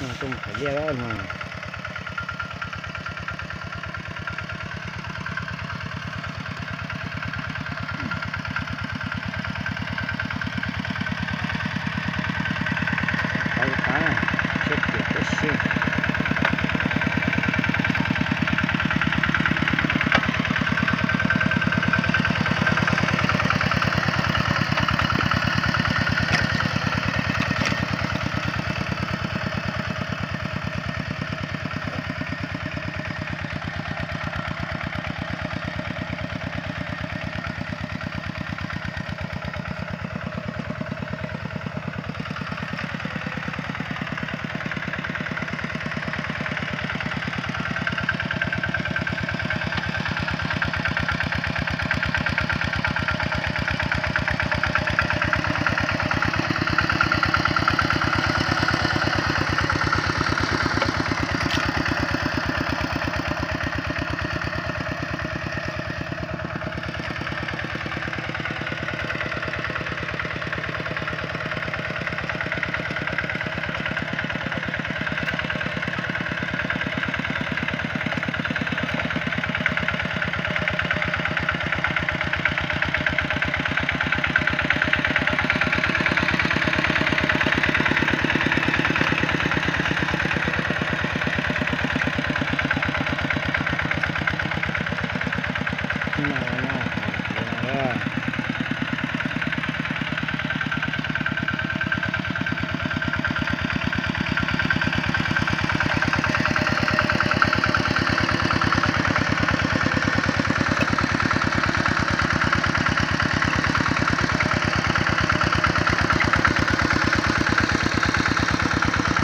Tuaj mus thaiv liaj no. Qhov qab siab tiag tiag si.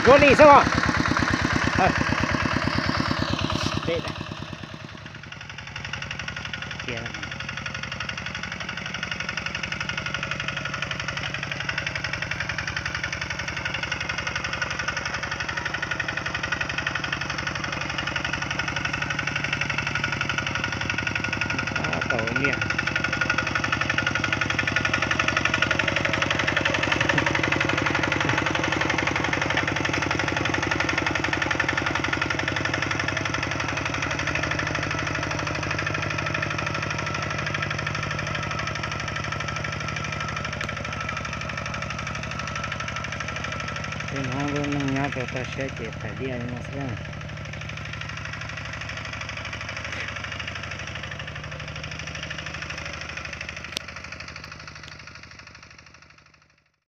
Zuag li xwb os. Dej tiag. Tau liaj. Tej no lub neej nyob rau toj siab ces thaiv liaj li no xwb.